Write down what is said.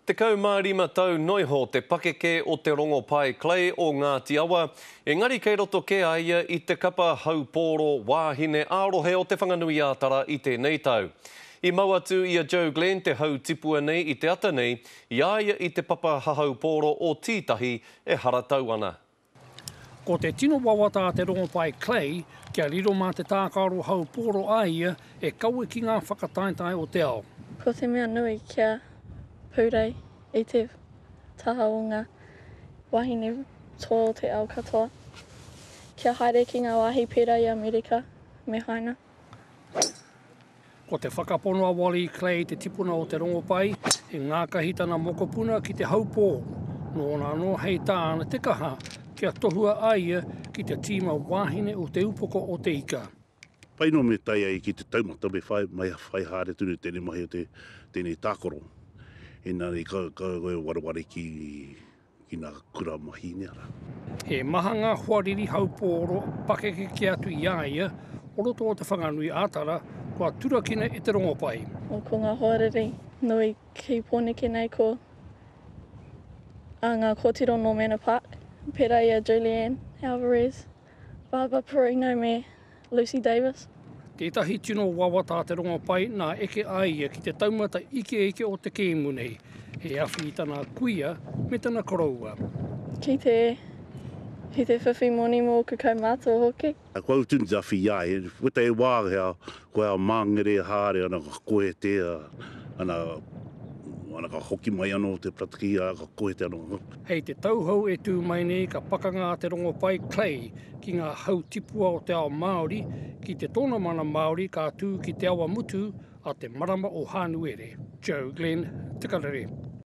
15 tau noiho te pakeke o Te Rongopai Clay o Ngāti Awa, engari kei roto kē a ia i te kapa haupōro wāhine ā-rohe o Te Whanganui-ā-Tara i tēnei tau. I mau atu i a Joe Glenn te hau tipua nei i te ata nei, i a ia i te papa hahaupōro o Tītahi e haratau ana. Ko te tino wawata a Te Rongopai Clay kia riro mā te tākaro haupōro a ia e kawe ki ngā whakataetae o te ao. Ko te mea nui kia purei i te taha o ngā wāhine toa o te ao katoa, kia haere ki ngā wāhi pērā i Amerika me Haina. Ko te whakapono a Wally Clay te tipuna o Te Rongopai, he ngākahi tana mokopuna ki te haupō, nōna anō hei tāna te kaha kia tohua a ia ki te tīma wāhine o Te Upoko o Te Ika. Pai noa me tae ai ki te taumata me whai mai whai haere tonu tēnei mahi o te tēnei tākaro. Engari ka ka wareware ki ki ngā kura mahine ara. He maha ngā hoariri haupōro pakeke kē atu i a ia o roto o Te Whanganui a Tara kua turakina e te rongopai. Ko ngā hoariri nui ki Pōneke nei ko ngā kōtiro nō Manor Park, pērā i a Julianne Alvarez, Barbara Perino me Lucy Davis. Tētahi tino wawata a Te Rongopai nā eke a ia ki te taumata ikeike o te kēmu nei, he awhi i tana kuia me tana koroua. Ki te, ki te whiwhi moni mōku kaumātua hoki. Kua utu te awhi i a ia, weta e wā hea, ko ea māngere haere ana ka kohete ana, ana ka hoki mai anō te paratiki a ka kohete anō. Hei te tau hou e tū mai nei ka pakanga a Te Rongopai Clay ki ngā hau tipua o te ao Māori, ki te tōnamana Māori ka tū ki Te Awamutu a te marama o Hānuere. Joe Glenn, Te Karere.